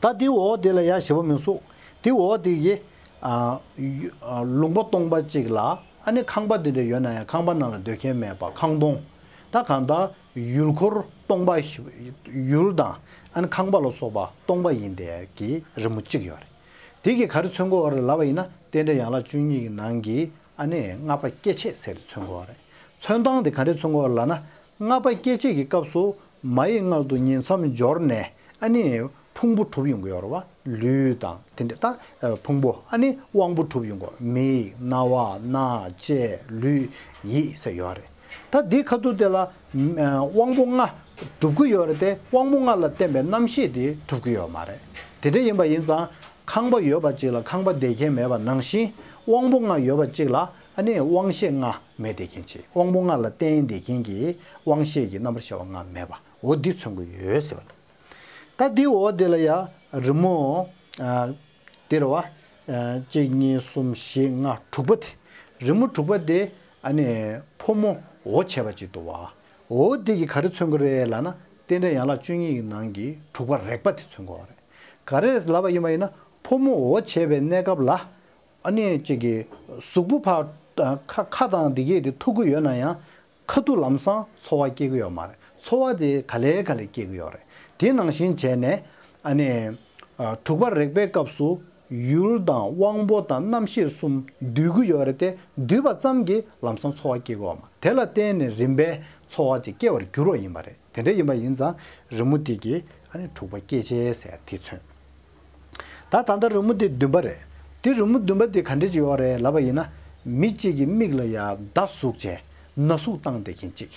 ད་དེ་འོ་དེ་ལ་ཡ་ཞེ་པོ་མི་གསུང་། དེ་འོ་དེ་གི་ཨ་ཡུ་ཨ་ལུང་པ་སྟོང་པ་གཅིག་ལ་ཨ་ནི་ཁང་པ་དེ་འདྲ་ཡོད་ན་ཡང་ཁང་པ་ནང་ལ་སྡོད་མཁན་མེད་པ་ཁང་སྟོང་། ད་གང་ལྟར་ཡུལ་འཁོར་སྟོང་པ་ཞིག་ཡུལ་དང་ཨ་ནི་ཁང་པ་ལ་སོགས་པ་སྟོང་པ་ཡིན་དེ་གི་རི་མོ་གཅིག་ཡོད་རེད། དེ་གི་ག་རེ་མཚོན་གྱི་ཡོད་རེད་ལབ་པ་ཡིན་ན་རྟེན་འབྲེལ་ཡན་ལག་བཅུ་གཉིས་ཀྱི་ནང་གི་ཨ་ནི་ལྔ་པ་སྐྱེ་མཆེད་ཟེར་དེ་མཚོན་གྱི་ཡོད་རེད། མཚོན་སྟངས་དེ་ག་འདྲས་མཚོན་གྱི་ཡོད་རེད་ལབ་ན། ལྔ་པ་སྐྱེ་མཆེད་ཀྱི་སྐབས་སུ་མ་ཡི་མངལ་དུ་ཉིང་མཚམས་སྦྱོར་ནས་ཨ་ནི་ཕུང་པོ་གྲུབ་ཡོང་གི་ཡོད་རེད་བ། ལུས་དང་དེ་འདྲ་ད་ཕུང་པོ་ཨ་ནི་དབང་པོ་གྲུབ་ཡོང་གི་ཡོད། མིག་རྣ་བ་སྣ་ལྕེ་ལུས་ཡིད་ཟེར་ཡོད་རེད། ད་འདི་ཁ་ཐུག་དེ་ལ་དབང་པོ་ལྔ་གྲུབ་ཀྱི་ཡོད་རེད་དེ། དབང་པོ་ལྔ་ལ་བརྟེན་པའི་རྣམ་ཤེས་དེ་གྲུབ་ཀྱི་ཡོད་མ་རེད། དེ་འདྲ་ཡིན་པ་ཡིན་ཙང་ཁང་པ་ཡོད་པ་གཅིག་ལ་ཁང་པ་བསྡད་མཁན་མེད་པ་ནང་བཞིན་དབང་པོ་ལྔ་ཡོད་པ་གཅིག་ལ་ཨ་ནི་དབང་ཤེས་ལྔ་མེད་བསྡད་མཁན་ཅིག་དབང་པོ་ལྔ་ལ་བརྟེན་བསྡད་མཁན་གྱི་དབང་ཤེས་ཀྱི་རྣམ་པར་ཤེས་པ་ལྔ་མེད་པ་འོ་འདི་མཚོན་གྱི་ཡོད་ཟེར་བ་རེད། ད་འདི་འོ་འདི་ལ་ཡ་རི་མོ་ཨ་འདི་རེད་བ། ཨ་གཅིག་གཉིས་གསུམ་བཞི་ལྔ་དྲུག་པ་དེ། རི་མོ་དྲུག་པ་དེ་ཨ་ནི་ཕོ་མོ་འོ་བྱས་པ་ཅིག་འདུག་བ། འོ་འདི་གིས་ག་རེ་མཚོན་གྱི་རེད་ལབ་ན་རྟེན་འབྲེལ་ཡན་ལག་བཅུ་གཉིས་ཀྱི་ནང་གི་དྲུག་པ་རེག་པ་དེ་མཚོན་གྱི་ཡོད་རེད། ག་རེ་ལབ་པ་ཡིན་པ་ཡིན་ན་ཕོ་མོ་འོ་བྱས་པའི་གནས་སྐབས་ལ་ཨ་ནི་གཅིག་གི་གཟུགས་པོ་ཕར་ཁ་ཁ་དང་འདི་གས་དེ་ཐུག་གི་ཡོད་ན་ཡང་ཁ་ཐུག་ལམ་སང་ཚོར་བ་སྐྱེ་གི་ཡོད་མ་རེད། ཚོར་བ་དེ་ག་ལེ་ག་ལེ་སྐྱེ་གི་ཡོད་རེད། དེ་ནང་བཞིན་བྱས་ནས་ཨ་ནི་ཨ་དྲུག་པ་རེག་པའི་སྐབས་སུ་ཡུལ་དང་དབང་པོ་དང་རྣམ་ཤེས་གསུམ་འདུས་ཀྱི་ཡོད་རེད་དེ། འདུས་པ་ཙམ་གྱིས་ལམ་སང་ཚོར་བ་སྐྱེ་གི་ཡོད་མ་རེད། དེ་ལ་བརྟེན་ནས་རིམ་པས་ཚོར་བ་དེ་སྐྱེ་བར་འགྱུར་བ་ཡིན་པ་རེད། དེ་འདྲ་ཡིན་པ་ཡིན་ཙང་རི་མོ་དེ་གིས་ཨ་ནི་དྲུག་པ་སྐྱེ་མཆེད་ཟེར་དེ་མཚོན། ད་ད་ལྟ་རི་མོ་དེ་བདུན་པ་རེད། དེ་རི་མོ་བདུན་པ་དེ་ག་འདྲ་ཅིག་ཡོད་རེད་ལབ་པ་ཡིན་ན། མི་གཅིག་གི་མིག་ལ་ཡ་མདའ་ཟུག་བྱས་ན་ཟུག་བཏང་བསྡད་མཁན་གཅིག་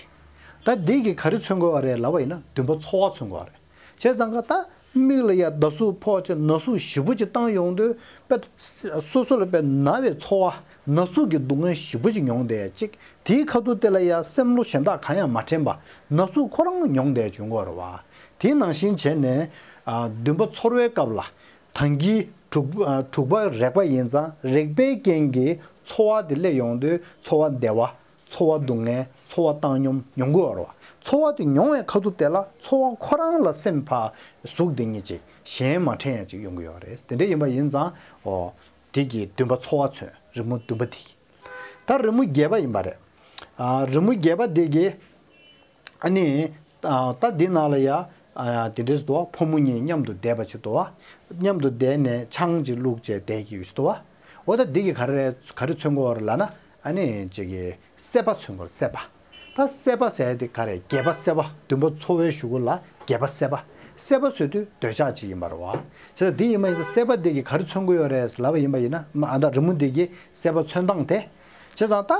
ད་འདི་གིས་ག་རེ་མཚོན་གྱི་ཡོད་རེད་ལབ་པ་ཡིན་ན་བདུན་པ་ཚོར་བ་མཚོན་གྱི་ཡོད་རེད། བྱས་ཙང་ཀ་ད་མིག་ལ་ཡ་མདའ་ཟུག་ཕོག་བྱས་ན་ཟུག་ཞེ་པོ་ཅིག་བཏང་ཡོང་དུས་དཔེ་སོ་སོ་ལ་དཔེ་ན་བའི་ཚོར་བ་ན་ཟུག་གི་སྡུག་བསྔལ་ཞེ་པོ་ཅིག་མྱོང་བསྡད་ཅིག་དེའི་ཁ་ཐུག་དེ་ལ་ཡ་སེམས་བློ་གཞན་དག་གང་ཡང་མ་དྲན་པ་ན་ཟུག་ཁོ་རང་མྱོང་བསྡད་བྱུང་གི་ཡོད་རེད་བ། དེ་ནང་བཞིན་བྱས་ནས་ཨ་བདུན་པ་ཚོར་བའི་སྐབས་ལ་ད་གིན་དྲུག་ཨ་དྲུག་པ་རེག་པ་ཡིན་ཙང་རེག་པའི་རྐྱེན་གྱིས་ཚོར་བ་དེ་སླེབས་ཡོང་དུས་ཚོར་བ་བདེ་བ། ཚོར་བ་སྡུག་བསྔལ། ཚོར་བ་བཏང་སྙོམས་མྱོང་གི་ཡོད་རེད་བ། ཚོར་བ་དེ་མྱོང་བའི་ཁ་ཐུག་དེ་ལ་ཚོར་བ་ཁོ་རང་ལ་སེམས་ཕར་ཟུག་བསྡད་མཁན་ཅིག་གཞན་མ་དྲན་ཡ་ཅིག་ཡོང་གི་ཡོད་རེད། དེ་འདྲ་ཡིན་པ་ཡིན་ཙང་འོ་དེ་གི་བདུན་པ་ཚོར་བ་མཚོན། རི་མོ་བདུན་པ་དེ་གི། ད་རི་མོ་བརྒྱད་པ་ཡིན་པ་རེད། ཨ་རི་མོ་བརྒྱད་པ་དེ་གི་ཨ་ནི་ཨ་ད་འདི་ནང་ལ་ཡ་ཨ་དེ་འདྲས་འདུག་བ། ཕོ་མོ་གཉིས་མཉམ་དུ་བསྡད་པ་ཅིག་འདུག་བ། མཉམ་དུ་བསྡད་ནས་ཆང་ཅིག་བླུགས་བྱས་བསྡད་ཀྱི་ཡོད་ཅིག་འདུག་བ། འོ་ད་འདི་གི་ག་རེ་ག་རེ་མཚོན་གྱི་ཡོད་རེད་ལབ་ན་ཨ་ནི་ཅིག་གི་སྲེད་པ་མཚོན་གྱི་ཡོད་རེད། སྲེད་པ། ད་སྲེད་པ་ཟེར་དེ་ག་རེ་བརྒྱད་པ་སྲེད་པ། བདུན་པ་ཚོར་བའི་གཞུག་གུ་ལ་བརྒྱད་པ་སྲེད་པ། སྲེད་པ་ཟེར་དུས་འདོད་ཆགས་ཅིག་ཡིན་པ་རེད་བ། བྱས་ཙང་འདི་ཡིན་པ་ཡིན་ཙང་སྲེད་པ་འདི་གི་ག་རེ་མཚོན་གྱི་ཡོད་རེད་ལབ་པ་ཡིན་པ་ཡིན་ན་ཨ་ད་རི་མོ་འདི་གི་སྲེད་པ་མཚོན་སྟངས་དེ། བྱས་ཙང་ད་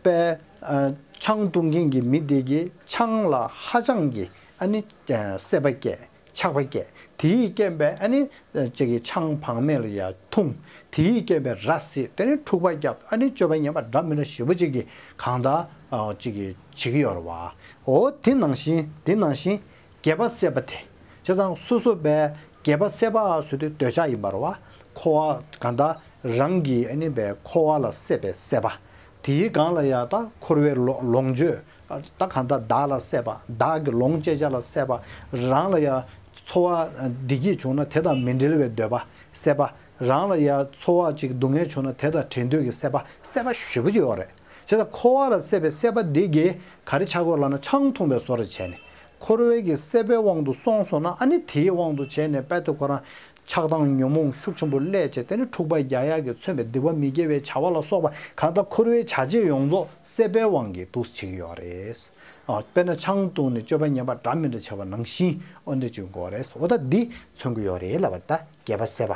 པའི་ཨ་ཆང་འཐུང་མཁན་གྱི་མི་དེ་གིས་ཆང་ལ་ཧ་ཅང་གི་ཨ་ནི་ཨ་སྲེད་པ་སྐྱེས། ཆགས་པ་སྐྱེས། དེའི་རྐྱེན་པས་ཨ་ནི་ཨ་ཅིག་གིས་ཆང་བག་མེད་ལ་ཡ་འཐུང་། དེའི་རྐྱེན་པས་ར་བཟི། དེ་ནས་འཁྲུག་པ་བརྒྱབ། ཨ་ནི་སྤྱོད་པ་ངན་པ་འདྲ་མི་འདྲ་ཞེ་པོ་ཅིག་གིས་གང་ལྟར་ཨ་ཅིག་གིས་བྱེད་ཀྱི་ཡོད་རེད་བ། འོ་དེ་ནང་བཞིན་དེ་ནང་བཞིན་བརྒྱད་པ་སྲེད་པ་དེ། བྱས་ཙང་སོ་སོ་པའི་བརྒྱད་པ་སྲེད་པ་ཟེར་དུས་འདོད་ཆགས་ཡིན་པ་རེད་བ། འཁོར་བ་གང་ལྟར་རང་གི་ཨ་ནི་པའི་འཁོར་བ་ལ་སྲེད་པའི་སྲེད་པ། དེའི་སྒང་ལ་ཡ་ད་འཁོར་བའི་ལོ་ལོངས་སྤྱོད་ད་གང་ལྟར་བདག་ལ་སྲེད་པ། བདག་གི་ལོངས་སྤྱད་བྱ་ལ་སྲེད་པ། རང་ལ་ཡ་ཚོར་བ་བདེ་སྐྱིད་བྱུང་ན་དེ་དང་མི་འབྲལ་བའི་འདོད་པ་སྲེད་པ། རང་ལ་ཡ་ཚོར་བ་ཅིག་སྡུག་བསྔལ་བྱུང་ན་དེ་དང་བྲལ་འདོད་ཀྱི་སྲེད་པ། སྲེད་པ་ཞེ་པོ་ཅིག་ཡོད་རེད། བྱས་ཙང་འཁོར་བ་ལ་སྲེད་པའི་སྲེད་པ་འདི་གིས་ག་རེ་ཆགས་ཀྱི་ཡོད་ལབ་ན་ཆང་འཐུང་བའི་བཟོ་འདྲ་བྱས་ནས་འཁོར་བའི་གི་སྲེད་པའི་དབང་དུ་སོང་སོང་ན་ཨ་ནི་དེའི་དབང་དུ་བྱས་ནས་དཔལ་དེ་ཁོ་རང་ཆགས་སྡང་ཉོན་མོངས་ཤུགས་ཆེན་པོ་སླེབས་བྱས་དེ་ནི་འཁྲུག་པ་རྒྱག་ཡག་གི་མཚོན་པའི་སྡིག་པ་མི་དགེ་བའི་བྱ་བ་ལ་སོགས་པ་གང་ལྟར་འཁོར་བའི་བྱ་བྱེད་ཡོངས་རྫོགས་སྲེད་པའི་དབང་གིས་འདུ་བྱེད་ཀྱི་ཡོད་རེད། ཨ་དཔེར་ན་ཆང་བཏུང་ནས་སྤྱོད་པ་ངན་པ་འདྲ་མི་འདྲ་བྱས་པ་ནང་བཞིན་འོ་འདྲ་བྱེད་དགོས་རེད། འོ་ད་འདི་མཚོན་གྱི་ཡོད་རེད་ལབ་པ་རེད། ད་བརྒྱད་པ་སྲེད་པ།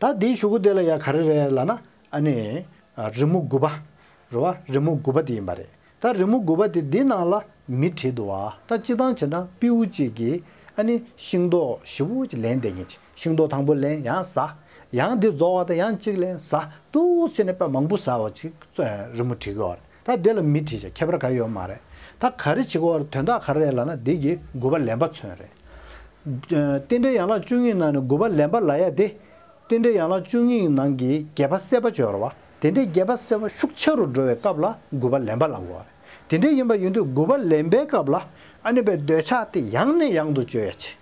ད་འདིའི་གཞུག་གུ་དེ་ལ་ཡ་ག་རེ་རེད་ལབ་ན་ཨ་ནི་ཨ་རི་མོ་དགུ་པ་རེད་བ། རི་མོ་དགུ་པ་དེ་ཡིན་པ་རེད། ད་རི་མོ་དགུ་པ་དེ་འདི་ནང་ལ་མི་བྲིས་འདུག་བ། ད་སྤྱིར་བཏང་བྱས་ན་སྤྲེའུ་གཅིག་གིས་ཨ་ནི་ཤིང་ཏོག་ཞེ་པོ་ཅིག་ལེན་བསྡད་མཁན་ཅིག་ཤིང་ཏོག་དང་པོ་ལེན་ཡང་ཟ། ཡང་འདི་རྫོགས་པ་དང་ཡང་གཅིག་ལེན་ཟ། འདུག་བྱས་ནས་དཔེ་མང་པོ་ཟ་བ་ཅིག་རི་མོ་བྲིས་ཀྱི་ཡོད་རེད། ད་འདི་ལ་མི་བྲིས་ཅིག་ཁྱད་པར་ག་ཡོད་མ་རེད། ད་ག་རེ་བྱེད་ཀྱི་ཡོད་རེད། དོན་དག་ག་རེ་རེད་ལབ་ན་འདི་གི་དགུ་པ་ལེན་པ་མཚོན་རེད། རྟེན་འབྲེལ་ཡན་ལག་བཅུ་གཉིས་ནང་ནས་དགུ་པ་ལེན་པ་ལབ་ཡ་དེ། རྟེན་འབྲེལ་ཡན་ལག་བཅུ་གཉིས་ནང་གི་རྒྱས་པ་སད་པ་ཅིག་ཡོད་རེད་བ། དེ་འདྲའི་རྒྱས་པ་སད་པ་ཤུགས་ཆེ་རུ་འགྲོ་བའི་སྐབས་ལ་དགུ་པ་ལེན་པ་ལབ་དགོས་རེད། དེ་འདྲ་ཡིན་པ་ཡིན་དུས་དགུ་པ་ལེན་པའི་སྐབས་ལ་ཨ་ནི་པའི་འདོད་ཆགས་དེ་ཡང་ནས་ཡང་དུ་བཅོས་ཡ་ཆེ།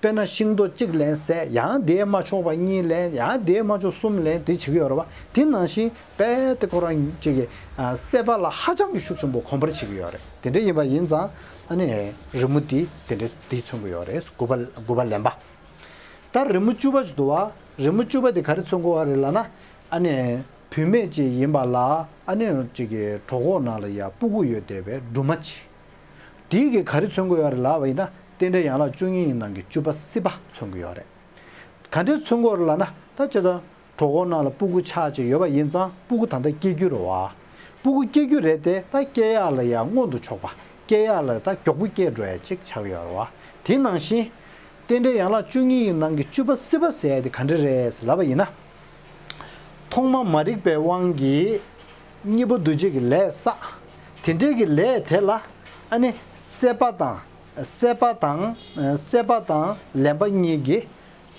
དཔེར་ན་ཤིང་ཏོག་གཅིག་ལེན་ཟས། ཡང་དེའི་མ་ཆོག་པ་གཉིས་ལེན། ཡང་དེའི་མ་ཆོག་གསུམ་ལེན་དེ་བྱེད་ཀྱི་ཡོད་རེད་བ། དེ་ནང་བཞིན་དཔེ་དེ་ཁོ་རང་གཅིག་གི་ཨ་སད་པ་ལ་ཧ་ཅང་གི་ཤུགས་ཆེན་པོ་གོམས་པར་བྱེད་ཀྱི་ཡོད་རེད། དེ་འདྲ་ཡིན་པ་ཡིན་ཙང་ཨ་ནི་རི་མོ་འདི་དེ་འདྲ་འདི་མཚོན་གྱི་ཡོད་རེད། དགུ་པ་དགུ་པ་ལེན་པ། ད་རི་མོ་བཅུ་པ་ཞིག་འདུག་བ། རི་མོ་བཅུ་པ་དེ་ག་རེ་མཚོན་གྱི་ཡོད་རེད་ལབ་ན། ཨ་ནི་བུད་མེད་ཅིག་ཡིན་པ་ལ་ཨ་ནི་ཅིག་གི་གྲོད་ཁོག་ནང་ལ་ཡ་སྤུ་གུ་ཡོད་བསྡད་པའི་སྦྲུམ་མ་ཅིག་དེའི་གི་ག་རེ་མཚོན་གྱི་ཡོད་རེད་ལབ་པ་ཡིན་ན། རྟེན་འབྲེལ་ཡན་ལག་བཅུ་གཉིས་ནང་གི་བཅུ་པ་སྲིད་པ་མཚོན་གྱི་ཡོད་རེད། ག་འདྲས་མཚོན་གྱི་ཡོད་རེད་ལབ་ན། ད་ཅི་ལྟར་གྲོད་ཁོག་ནང་ལ་སྤུ་གུ་ཆགས་ཅིག་ཡོད་པ་ཡིན་ཙང་སྤུ་གུ་ད་ལྟ་སྐྱེ་རྒྱུ་རེད་བ། སྤུ་གུ་སྐྱེ་རྒྱུ་རེད་དེ། ད་སྐྱེ་ཡག་ལ་ཡ་སྔོན་དུ་ཕྱོགས་པ། སྐྱེ་ཡག་ལ་ད་མགྱོགས་པོ་སྐྱེ་འགྲོ་ཡ་ཅིག་ཆགས་ཡོད་རེད་བ། དེ་ནང་བཞིན། རྟེན་འབྲེལ་ཡན་ལག་བཅུ་གཉིས་ཀྱི་ནང་གི་བཅུ་པ་སྲིད་པ་ཟེར་ཡ་དེ་ག་འདྲ་རེད་ལབ་པ་ཡིན་ན། ཐོག་མ་མ་རིག་པའི་དབང་གིས་གཉིས་པོ་འདུ་བྱེད་ཀྱི་ལས་བསགས། དེ་འདྲའི་གི་ལས་དེ་ལ་ཨ་ནི་སད་པ་དང་། སད་པ་དང་། སད་པ་དང་ལེན་པ་གཉིས་ཀྱིས་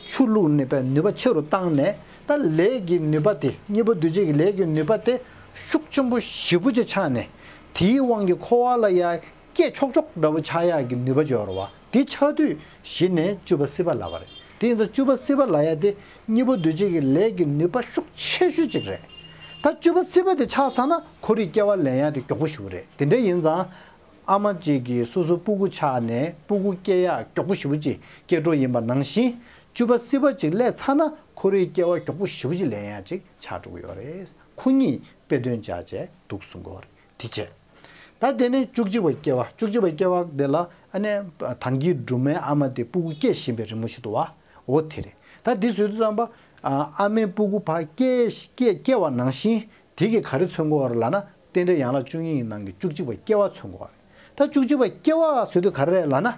ཆུ་བླུགས་ནས་པའི་ནུས་པ་ཆེ་རུ་བཏང་ནས། ད་ལས་ཀྱི་ནུས་པ་དེ། གཉིས་པོ་འདུ་བྱེད་ཀྱི་ལས་ཀྱི་ནུས་པ་དེ་ཤུགས་ཆེན་པོ་ཞེ་པོ་ཅིག་ཆགས་ནས། དེའི་དབང་གིས་འཁོར་བ་ལ་ཡ་སྐྱེ་ཆོག་ཆོག་འདྲ་པོ་ཆགས་ཡག་གི་ནུས་པ་ཅིག་ཡོད་རེད་བ། དེ་ཆགས་དུས་གཞི་ནས་བཅུ་པ་སྲིད་པ་ལབ་པ་རེད། དེ་ཡིན་ཙང་བཅུ་པ་སྲིད་པ་ལབ་ཡ་དེ་གཉིས་པོ་འདུ་བྱེད་ཀྱི་ལས་ཀྱི་ནུས་པ་ཤུགས་ཆེ་ཤོས་ཅིག་རེད། ད་བཅུ་པ་སྲིད་པ་དེ་ཆགས་ཚར་ན་འཁོར་བའི་སྐྱེ་བ་ལེན་ཡ་དེ་མགྱོགས་པོ་ཞེ་པོ་རེད། དེ་འདྲ་ཡིན་ཙང་། ཨ་མ་གཅིག་གིས་སོ་སོ་སྤུ་གུ་ཆགས་ནས་སྤུ་གུ་སྐྱེ་ཡག་མགྱོགས་པོ་ཞེ་པོ་ཅིག་སྐྱེ་འགྲོ་ཡིན་པ་ནང་བཞིན། བཅུ་པ་སྲིད་པ་ཅིག་སླེབས་ཚར་ན་འཁོར་བའི་སྐྱེ་བ་མགྱོགས་པོ་ཞེ་པོ་ཅིག་ལེན་ཡག་ཅིག་ཆགས་འགྲོ་གི་ཡོད་རེད། ཁོ་གཉིས་དཔེ་དོན་སྦྱར་བྱས་འདུག་གསུང་གི་ཡོད་རེད། དེ་བྱས། ད་དེ་ནས་བཅུ་གཅིག་པ་སྐྱེ་བ། བཅུ་གཅིག་པ་སྐྱེ་བ་དེ་ལ་ཨ་ནི་ད་གིན་སྦྲུམ་མའི་ཨ་མ་དེ་སྤུ་གུ་སྐྱེ་བཞིན་པའི་རི་མོ་ཞིག་འདུག་བ། འོ་དེ་རེད། ད་འདི་བཟོས་དུས་ཙམ་པ། ཨ་ཨ་མའི་སྤུ་གུ་ཕར་སྐྱེ་སྐྱེ་སྐྱེ་བ་ནང་བཞིན། དེ་གིས་ག་རེ་མཚོན་གྱི་ཡོད་རེད་ལབ་ན། རྟེན་འབྲེལ་ཡན་ལག་བཅུ་གཉིས་ཀྱི་ནང་གི་བཅུ་གཅིག་པ་སྐྱེ་བ་མཚོན་གྱི་ཡོད་རེད། ད་བཅུ་གཅིག་པ་སྐྱེ་བ་ཟེར་དུས་ག་རེ་རེད་ལབ་ན།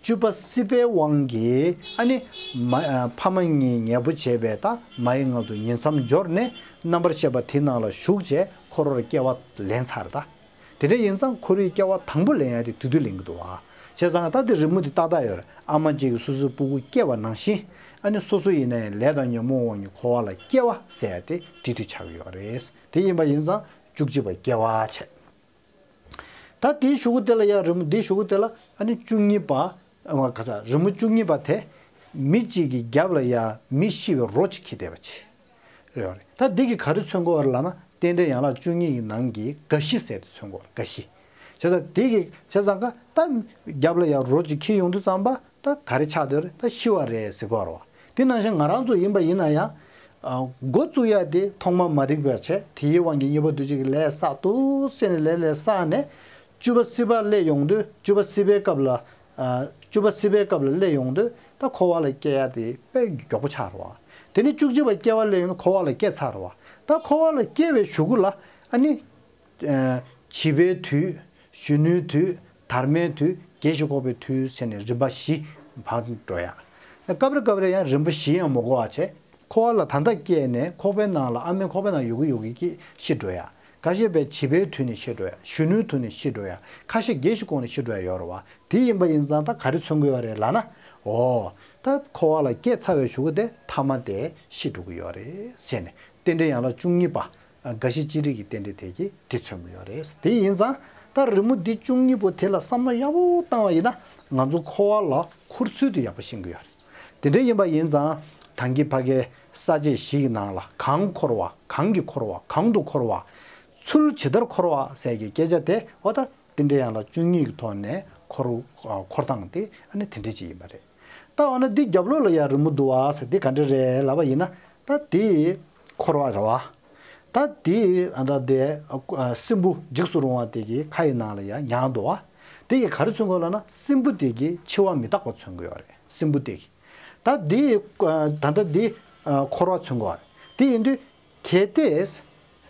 བཅུ་པ་སྲིད་པའི་དབང་གིས་ཨ་ནི་མ་ཨ་ཕ་མ་གཉིས་ཉལ་པོ་བྱས་པའི་ད་མ་ཡི་མངལ་དུ་ཉིང་མཚམས་སྦྱོར་ནས་རྣམ་པར་ཤེས་པ་དེ་ནང་ལ་ཞུགས་བྱས་འཁོར་བར་སྐྱེ་བ་ལེན་ཚར་ད། དེ་འདྲ་ཡིན་ཙང་འཁོར་བའི་སྐྱེ་བ་དང་པོ་ལེན་ཡ་དེ་དེ་དུས་ལེན་གྱི་འདུག་བ། བྱས་ཙང་ད་དེ་རི་མོ་དེ་ཏག་ཏག་ཡོད་རེད། ཨ་མ་གཅིག་གིས་སོ་སོའི་སྤུ་གུ་སྐྱེ་བ་ནང་བཞིན། ཨ་ནི་སོ་སོ་ཡིན་ན་ཡང་ལས་དང་ཉོན་མོངས་དབང་གིས་འཁོར་བ་ལ་སྐྱེ་བ་ཟེར་ཡ་དེ་དེ་དུས་ཆགས་ཀྱི་ཡོད་རེད། དེ་ཡིན་པ་ཡིན་ཙང་བཅུ་གཅིག་པ་སྐྱེ་བ་བྱས། ད་དེའི་གཞུག་གུ་དེ་ལ་ཡང་རི་མོ་དེའི་གཞུག་གུ་དེ་ལ་ཨ་ནི་བཅུ་གཉིས་པ། ཨ་ག་ས་རི་མོ་བཅུ་གཉིས་པ་དེ། མི་གཅིག་གི་རྒྱབ་ལ་ཡང་མི་ཤི་བའི་རོ་གཅིག་འཁྱེར་བསྡད་པ་ཅིག་རེད། ད་འདི་གིས་ག་རེ་མཚོན་གྱི་ཡོད་རེད་ལབ་ན། རྟེན་འབྲེལ་ཡན་ལག་བཅུ་གཉིས་ཀྱི་ནང་གི་རྒ་ཤི་ཟེར་དེ་མཚོན་གྱི་ཡོད་རེད། རྒ་ཤི། བྱས་ཙང་དེ་གི་བྱས་ཙང་ཀ་ད་རྒྱབ་ལ་ཡང་རོ་གཅིག་འཁྱེར་ཡོང་དུས་ཙམ་པ། ད་ག་རེ་ཆགས་བསྡད་རེད། ད་ཤི་བ་རེད་ཟེར་གྱི་ཡོད་རེད་བ། དེ་ནང་བཞིན་ང་རང་ཚོ་ཡིན་པ་ཡིན་ན་ཡང་། ཨ་འགོ་བཙུགས་ཡ་དེ་ཐོག་མ་མ་རིག་པ་བྱས། དེའི་དབང་གིས་གཉིས་པ་འདུ་བྱེད་ཀྱི་ལས་བསགས། འདུག་བྱས་ནས་ལས་ལས་བསགས་ནས། བཅུ་པ་སྲིད་པ་སླེབས་ཡོང་དུས། བཅུ་པ་སྲིད་པའི་སྐབས་ལ། ཨ་བཅུ་པ་སྲིད་པའི་སྐབས་ལ་སླེབས་ཡོང་དུས། ད་འཁོར་བ་ལ་སྐྱེ་ཡ་དེ་དཔེ་མགྱོགས་པོ་ཆགས་རེད་བ། དེ་ནས་བཅུ་གཅིག་པ་སྐྱེ་བ་སླེབས་ཡོང་དུས་འཁོར་བ་ལ་སྐྱེ་ཚར་རེད་བ། ད་འཁོར་བ་ལ་སྐྱེ་བའི་གཞུག་གུ་ལ་ཨ་ནི། ཨ་བྱིས་པའི་དུས། གཞོན་ནུའི་དུས། དར་མའི་དུས། རྒས་ཤིང་འཁོགས་པའི་དུས་ཟེར་ནས་རིམ་པ་བཞི་བར་འགྲོ་ཡ། སྐབས་རེ་སྐབས་རེ་ཡང་རིམ་པ་བཞི་ཡང་མི་འགོར་བ་བྱས། འཁོར་བ་ལ་ད་ལྟ་སྐྱེས་ནས་ཁོག་པའི་ནང་ལ་ཨ་མའི་ཁོག་པའི་ནང་ཡོད་གི་ཡོད་གི་ཀྱི་ཤི་འགྲོ་ཡ། ཁ་ཤས་པས་བྱིས་པའི་དུས་ནས་ཤི་འགྲོ་ཡ། གཞོན་ནུའི་དུས་ནས་ཤི་འགྲོ་ཡ། ཁ་ཤས་རྒས་ཤིང་འཁོགས་ནས་ཤི་འགྲོ་ཡ་ཡོད་རེད་བ། དེ་ཡིན་པ་ཡིན་ཙང་ད་ག་རེ་མཚོན་གྱི་ཡོད་རེད་ལབ་ན། འོ། ད་འཁོར་བ་ལ་སྐྱེས་ཚར་བའི་གཞུག་གུ་དེ་མཐའ་མ་དེ་ཤི་འགྲོ་གི་ཡོད་རེད་ཟེར་ནས། རྟེན་འབྲེལ་ཡན་ལག་བཅུ་གཉིས་པ། རྒ་ཤི་ཅི་རིགས་ཀྱི་རྟེན་འབྲེལ་དེ་གིས་དེ་མཚོན་གྱི་ཡོད་རེད། དེ་ཡིན་ཙང་ད་རི་མོ་འདི་བཅུ་གཉིས་པོ་དེ་ལ་བསམ་བློ་ཡག་པོ་བཏང་བ་ཡིན་ན། ང་ཚོ་འཁོར་བ་ལ་འཁོར་ཚུལ་དེ་ཡག་པོ་ཤེས་ཀྱི་ཡོད་རེད། དེ་འདྲ་ཡིན་པ་ཡིན་ཙང་། ད་གིན་ཕ་གིའི་ས་བཅད་བཞི་ཡི་ནང་ལ། གང་འཁོར་བ། གང་གིས་འཁོར་བ། གང་དུ་འཁོར་བ། ཚུལ་ཇི་ལྟར་འཁོར་བ་ཟེར་གྱི་སྐད་ཆ་དེ། འོ་ད་རྟེན་འབྲེལ་ཡན་ལག་བཅུ་གཉིས་ཀྱི་ཐོག་ནས་འཁོར། འཁོར་སྟངས་དེ་ཨ་ནི་དེ་འདྲ་ཅིག་ཡིན་པ་རེད། ད་འོ་ན་འདི་རྒྱབ་ལོགས་ལ་ཡང་རི་མོ་འདུག་བ་ཟེར། འདི་ག་འདྲ་རེད་ལབ་པ་ཡིན་ན། ད་འདི་འཁོར་བ་རེད་བ། ད་འདི་ཨ་ད་དེ་ཨ་སྲིན་བུ་འཇིགས་སུ་རུང་བ་དེ་གི་ཁ་ཡི་ནང་ལ་ཡང་ཉལ་འདུག་བ། དེ་གིས་ག་རེ་མཚོན་གྱི་ཡོད་ལབ་ན། སྲིན་བུ་དེ་གིས་འཆི་བ་མི་རྟག་པ་མཚོན་གྱི་ཡོད་རེད། སྲིན་བུ་དེ་གིས། ད་འདི་ཨ་ད་ལྟ་འདི་ཨ་འཁོར་བ་མཚོན་གྱི་ཡོད་རེད། དེ་ཡིན་དུས། གལ་ཏེ།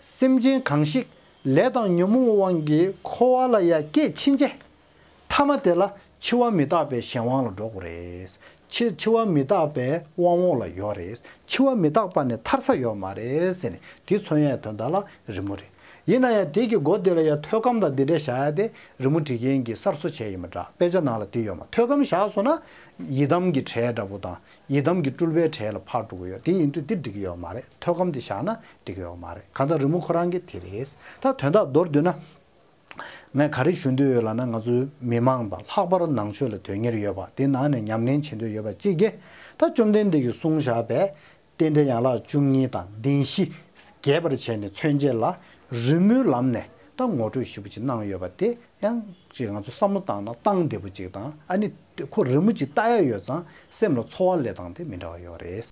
སེམས་ཅན་གང་ཞིག་ ལས་དང་ཉོན་མོངས་དབང་གིས་འཁོར་བ་ལ་ཡང་སྐྱེས་ཕྱིན་ཆད། ཐ་མ་དེ་ལ་འཆི་བ་མི་རྟག་པའི་གཞན་དབང་ལ་འགྲོ་དགོས་རེད། འཆི་འཆི་བ་མི་རྟག་པའི་དབང་འོག་ལ་ཡོད་རེད། འཆི་བ་མི་རྟག་པ་ནས་ཐར་ས་ཡོད་མ་རེད་ཟེར་ནས་དེ་མཚོན་ཡས་དོན་དག་ལ་རི་མོ་རེད། ཡིན་ན་ཡང་དེ་གི་མགོ་དེ་ལ་ཡང་ཐོད་སྐམ་དང་འདི་འདྲས་བཞག་ཡ་དེ་རི་མོ་འབྲི་མཁན་གྱིས་གསར་བཟོ་བྱས་ཡིན་པ་འདྲ། དཔེ་ཆ་ནང་ལ་དེ་ཡོད་མ། ཐོད་སྐམ་བཞག་སོང་ན་ཡི་དམ་གྱི་གྲལ་འདྲ་པོ་དང་ཡི་དམ་གྱི་སྤྲུལ་པའི་གྲལ་ལ་ཕར་འགྲོ་གི་ཡོད། དེ་ཡིན་དུས་དེ་འགྲིག་གི་ཡོད་མ་རེད། ཐོད་སྐམ་དེ་བཞག་ན་འགྲིག་གི་ཡོད་མ་རེད། གང་ལྟར་རི་མོ་ཁོ་རང་གི་དེ་རེད། ད་དོན་དག་མདོར་བསྡུས་ན། ངས་ག་རེ་ཞུ་འདོད་ཡོད་ལབ་ན། ང་ཚོའི་མི་མང་དང་ལྷག་པར་ནང་ཆོས་ལ་དོན་གཉེར་ཡོད་པ། དེ་ནང་ནས་ཉམས་ལེན་བྱེད་འདོད་ཡོད་པ་གཅིག་གིས། ད་བཅོམ་ལྡན་འདས་ཀྱིས་གསུངས་བཞག་པའི་རྟེན་འབྲེལ་ཡན་ལག་བཅུ་གཉིས་དང་བདེན་བཞི་རྒྱས་པར་བྱས་ནས་མཚོན་བྱེད་ལ་རི་མོའི་ལམ་ནས་ད་ངོ་སྤྲོད་ཞིབ་པོ་ཅིག་གནང་ཡོད་པ་དེ་ཡང་ཅིག་ང་ཚོ་བསམ་བློ་བཏང་ན་སྟངས་བདེ་པོ་ཅིག་དང་། ཨ་ནི་ཁོ་རི་མོ་ཅིག་ལྟ་ཡ་ཡོད་ཙང་སེམས་ལ་ཚོར་བ་སླེབས་སྟངས་དེ་མི་འདྲ་བ་ཡོད་རེད།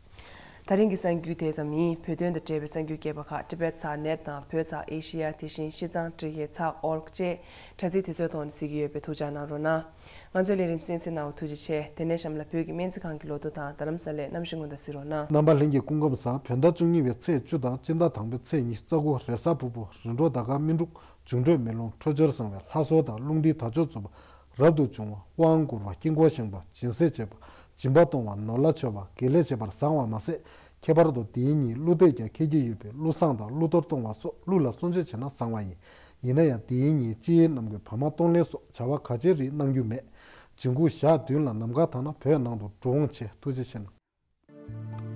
ད་རིང་གི་གསར་འགྱུར་དེ་ཙམ་ཡིན། བོད་དོན་དང་འབྲེལ་བའི་གསར་འགྱུར་རྒྱས་པ་ཁག་ཊི་བེཊ་ཚགས་ནེཊ་དང་བོད་ཚགས་ཨེ་ཤེ་ཡ། དེ་བཞིན་ཤིས་ཙང་ཀྲི་ཡེ་ཚགས་ཨོར་གི་བཅས་དྲ་ཚིགས་དེ་ཚོའི་ཐོག་ནས་གཟིགས་ཀྱི་ཡོད་པས་ཐུགས་ཅག་གནང་རོགས་གནང་། ང་ཚོའི་ལས་རིམ་གསན་གཟིགས་གནང་བར་ཐུགས་རྗེ་ཆེ། དེ་ནས་གཤམ་ལ་བོད་ཀྱི་སྨན་རྩིས་ཁང་གི་ལོ་ཐོ་དང་རྡ་རམ་ས་ལའི་གནམ་གཤིས་སྔོན་བརྡ་གཟིགས་རོགས་གནང་། རྣམ་པ་ལྷན་རྒྱས་སྐུ་ཁམས་བཟང་། བོད་ཟླ་བཅུ་གཉིས་པའི་ཚེས་བཅུ་དང་སྤྱི་ཟླ་དང་པོའི་ཚེས་ཉི་ཤུ་རྩ་དགུ། རེས་གཟའ་ཕུར་བུ། རིམ་གྲོ་ཟླ་སྐར་སྨིན་དྲུག་འབྱུང་འཕྲོད་མེ་རླུང། འཕྲོད་སྦྱོར་བཟང་བའི་ལྷ་གསོལ་དང་རླུང་རྟའི་དར་ལྕོག་འཛོམས་པ། རབ་ཏུ་བྱུང་བ། དབང་བསྐུར་བ། དཀྱིལ་འཁོར་བཞེངས་པ། སྦྱིན་སྲེག་བྱེད་པ། སྦྱིན་པ་གཏོང་བ། ནོར་ལྷ་མཆོད་པ། དགེ་ལེགས་བྱེད་པར་བཟང་བ་མ་ཟད། ཁྱད་པར་དུ་དེའི་ཉིན་ཀླུ་རྟས་ཀྱང་འཁེལ་གྱི་ཡོད་པས་ཀླུ་བསངས་དང་ཀླུ་གཏོར་གཏོང་བ་སོགས་ཀླུ་ལ་གསོལ་མཆོད་བྱས་ན་བཟང་བ་ཡིན། ཡིན་ན་ཡང་དེའི་ཉིན་སྤྱི་ཡི་གནམ་གྱི་བར་མ་གཏོང་ལེན་སོགས་བྱ་བ་ག་ཅིའི་རིགས་གནང་རྒྱུ་མེད། ཇི་འགུག་ཞག་བདུན་ལ་ནམ་མཁའ་དྭངས་ན་བོད་ནང་དུ་འགྲོ་འོང་ཆེ། ཐུགས་རྗེ་ཆེ་གནང་།